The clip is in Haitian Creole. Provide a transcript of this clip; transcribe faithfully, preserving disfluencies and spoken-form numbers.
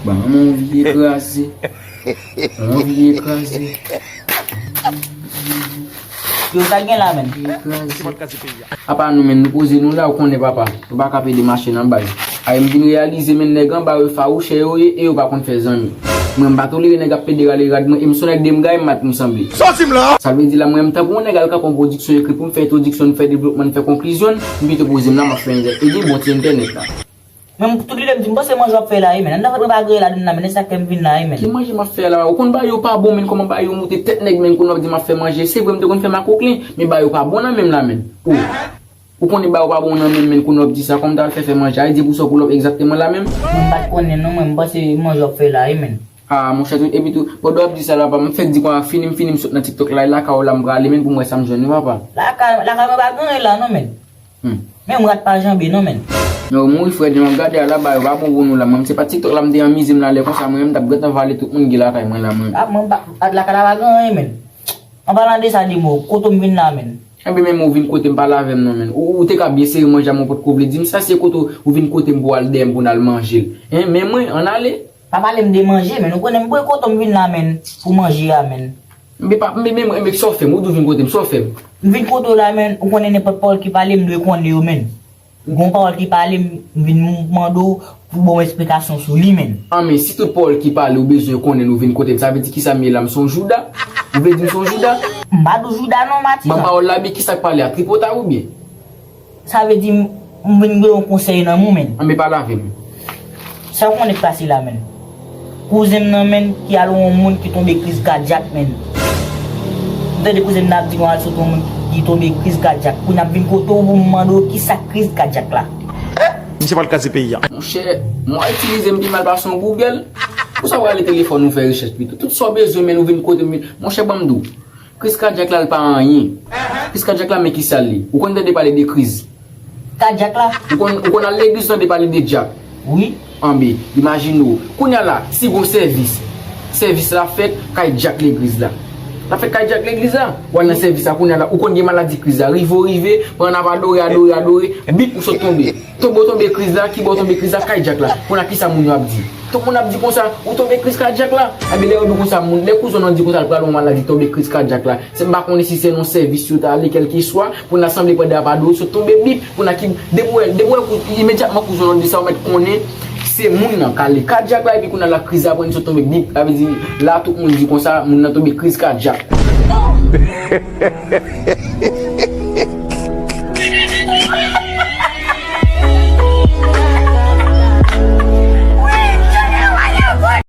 Ban mwen yon vye kraze. Yon vye kraze. Yo, sa gen la, menn? Vye kraze. Apa nou menm, nou poze nou la, ou konnen papa. Nou pa ka pede mache nan bay. Ay, m vin reyalize, menn, nèg anba yo fawouchè yo ye e yo pa konn fè zanmi. Mwen, m pa tolere nèg ap pede rale rad mwen, e m son nèg de m gaye m mat m sanble. Sòti m la! Sa vle di la, mwen, m tankou yon nèg al kanpe yon pwodiksyon, ekri pou m fè entwodiksyon, m fè devlopman, m fè konklizyon, m pito poze m la, m ap fè entè-, e gen bon ti entènèt la. Men m, tout lide m di, m panse manje w ap fè la, wi, menn. Anndan fèt mwen pa greye ladann la, menn. E sa k fè m vin la, wi, menn. Ki manje m ap fè la? Ou konn ba yo pa bon, menn, kòman ba yo moute tèt nèg, menn, konnen w ap di m ap fè manje. Se vre, m te konn fè makoklin, men ba yo pa bon nan men m la, menn. O. Ou konnen ba yo pa bon nan menm la, menn. Ou konnen ba yo pa bon nan menm, menn, konnen w ap di sa, kòman w ta al fè fè manje a, e di pou sa w pou lòp egzakteman la menm? Mwen m pa t konnen non, mwen, m panse manje w ap fè la, wi, menn. Ah, monchè, tout, epi tou, pandan w ap di sa la, pa, m fèk di konsa, fini m, fini m sot nan TikTok la, e lakay ou la m prale, menn, pou m wè sa m jwenn wi, papa. Lakay, lakay mwen pa gen anyen la, non, menn. Hmm. Men m rat pa janbe, non, menn. Yo, mouri frè, jan m ap gade a la, ba yo pa bon pou nou la, mwen, se pa TikTok la m te anmize m la, lè konsa, mwen, m t ap gentan vale tout moun ki lakay mwen la, mwen. Ah, mwen pa, lakay la pa gen anyen, menn. An palan de sa, di m, kote w m vin la, menn? Enben, menm ou vin kote m pale avè m non, menn. Ou, ou te ka byen sere manje a, men ou potko vle di m sa, se kote ou, ou vin kote m pou al dèyè m pou n al manje l. Hein, men mwen, ann ale. Pa pale m de manje, menn. Ou konnen m bwe kote w m vin la, menn, pou manje a, menn. Mbe pa, mbe, mbe, mbe, sa w fè m, ou di w vin kote m, sa w fè m? M vin kote w la, menn. Ou konnen nenpòt pawòl ki pale, m dwe konnen yo, menn. Gon pawòl ki pale, m vin mande w pou ba w esplikasyon sou li, menn. An, men si tout pawòl ki pale ou bezwen konnen nou vin kote m, sa vle di kisa m ye la, m se yon jouda? Ou vle di m se yon jouda? M pa di w jouda non, Mati. Ban pawòl la byen, kisa k pale a, tripotay oubyen? Sa vle di m, m vin gen yon konsèy nan men w, menn. An, men pale avè m. Sa w konnen k pase la, menn? Kouzen m nan, menn, ki al wè yon moun ki tonbe kriz kadyak, menn. M tande kouzen m nan ap di m al sot yon moun ki tonbe kriz kadyak. Kounye a m vin kote w pou m mande w kisa k kriz kadyak la. Misye pral kraze peyi a. Monchè, mwen itilize m pi mal pase yon Google. Pou sa w rale telefòn ou fè rechèch pito. Tout sa w bezwen, menn, ou vin kote m vin. Monchè, ban m di w. Kriz kadyak la, l pa anyen. Kriz kadyak la, men kisa l ye? Ou konn tande pale de kriz? Kadyak la? Ou konn, ou konn al legliz tande pale de dyak? Wi. Anben, imajine w. Kounye a la, si gon sèvis, sèvis la fèt kay dyak legliz la. La fèt kay dyak legliz la. W al nan sèvis la, kounye a la, ou konn gen maladi kriz la. Rive w rive, pandan n ap adore, adore, adore, bip, ou sot tonbe. Tonbe w tonbe kriz la, kibò w tonbe kriz la, kay dyak la. Kounye a kisa moun yo ap di? Tout moun ap di konsa, ou tonbe kriz kadyak la. Enben, lè yo di w konsa, moun, lè kouzen w nan di konsa, l pral yon maladi tonbe kriz kadyak la. Se m pa konnen si se nan sèvis yo t ale, kèlkeswa, pou n a sanble pandan y ap adore, sot tonbe bip, pou n a ki, depi w wè, depi w wè kou-, imedyatman kouzen w nan di sa, ou mèt konnen se moun nan k ale kadyak la, epi kounye a la kriz la pran li sot tonbe bip. Sa vle di, la tout moun di konsa, moun nan tonbe kriz kadyak.